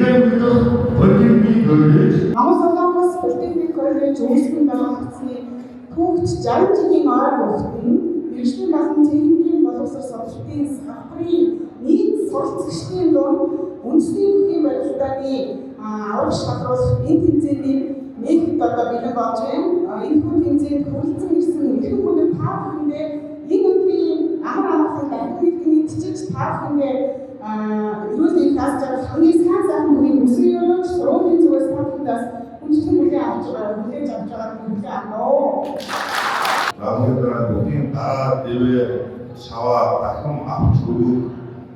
Аймаг Политехник коллеж. Монгол Солонгос Политехник коллеж үүсгэн байгуулагдсаны түүхт 60 жилийн ойр хугацаанд нь мэргэжлийн болон техникийн боловсрол сургалтын салбарын нийт суралцагчдын дунд үндэсний бүхий барилдааны авраг шалруулах энэ тэмцээний нэгт одоо бэлэн болж байна. Энэхүү тэмцээнд хүрэлцэн ирсэн эрхэм хүндэт та бүхэндээ энэ өдрийн амар амгалан дахин нэгэн мэдчиж та бүхэндээ эрүүл энх аз жаргал хамгийн сайн сайхан бүрийг хүсэн өрөөж сургуулийн зүгээс та бүхэндээс хүндэтгэн хүлээн авч байгаа хүлээж авч байгааг хүлээн авна уу. За үүний дараа бүхний дараа дэвээ шаваа дахин авч өгөх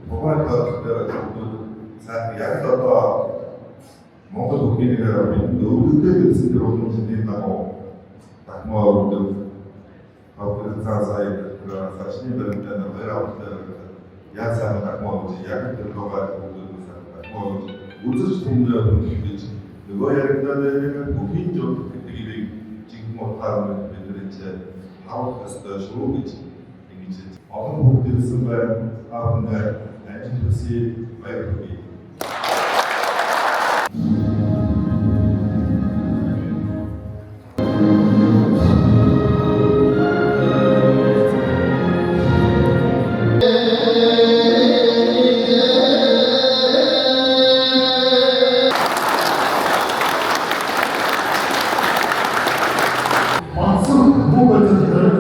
тухайн тохиолдол дээр хүмүүс сайхан яг л одоо Монгол бүхний нэг бидэнд өвлөгдөд ирсэн тэр уламжлалын дагуу дахмаа өгдөг. 2 сая сашны баримтаа хоёр авалтай яг сайхан дахмаа өгч яг тэр лугаа өгдөг сайхан дахмаа өгч үзэж түмнээ гэж нөгөө яригадаад байдаг бүхний жол гэдэг нэг жинхэнэ утгаар нь бидний чинь харуулах ёстой шүү гэж ингэж олон хүүхд ирсэн байна. Та бүхэндээ амжилт хүсье, баяр хүргэе. Батсан бүх боловсрол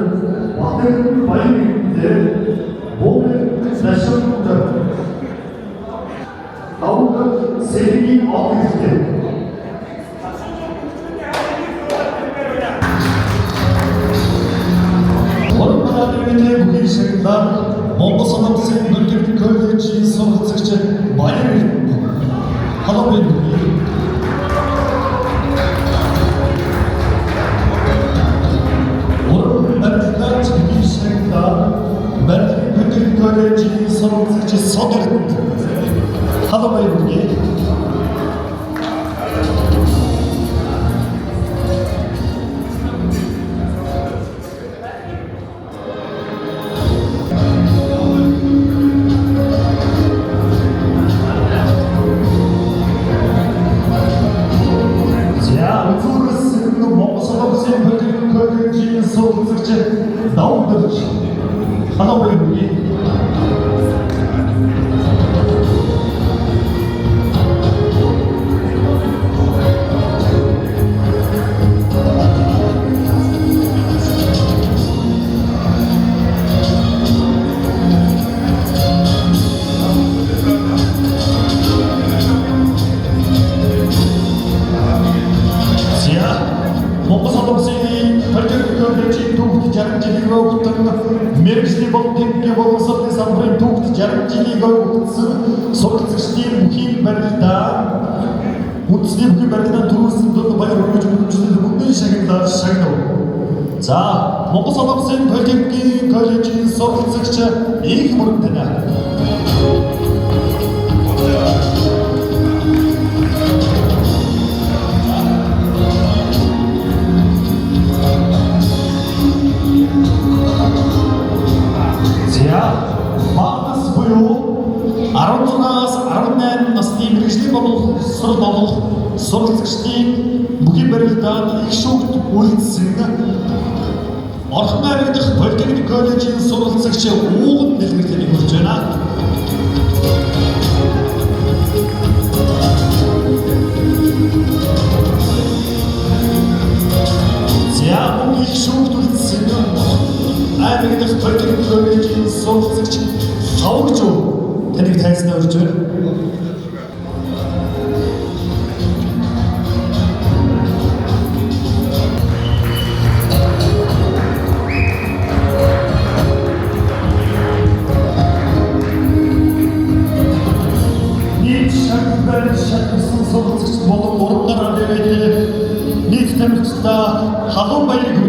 Батын баяр дээр Бууны Наашин Давуу Сэргийн од хэрэгтэй. Уран бүхий шагналаар Монгол Солонгосын Политехник коллежийн суралцагч Баяр Эрдэнэ халуун баяр хүргэе. Уран барилдаач бүхий шагналаар Барилгын Политехник коллежийн суралцагч Сод Эрдэнэ халуун баяр хүргэе. За, үзүүрс Монгол Солонгосын Политехник коллежийн суралцагч Давуу халуун баяр хүргэе. За, Монгол Солонгосын Политехник коллежийн түүхт 60 жилийн өгтөн мэргэжлийн болон техникийн боловсролын салбарын түүхт 60 жилийн өгсөн суралцагчдын бүхий барилдаа үндэсний бүхий барилдаа түрүүсэн дунд баяр хүргэж өргөжлөл бүхний шагналаар шагнав. За, Монгол Солонгосын Политехникийн коллежийн суралцагч Инх Мөрөнтөнө. За, багаас буюу 16-аас 18 насны мэргэжлийн боловсрол болох суралцагчдын бүхий барилдаанд их шүүхт үлдсэн Орхон аймаг дахь Политехник коллежийн суралцагч Ууган Дэлгэр таныг хүрч байна. За, мөн их шүүхт үлдсэн аймаг дахь Политехник коллежийн суралцагч Хавагжуу таныг тайзнаа урьж байна. Нийт шагнал барь шагнасан суралцагч болон урднаар дээрээ нийт тамирчдаа халуун баярыг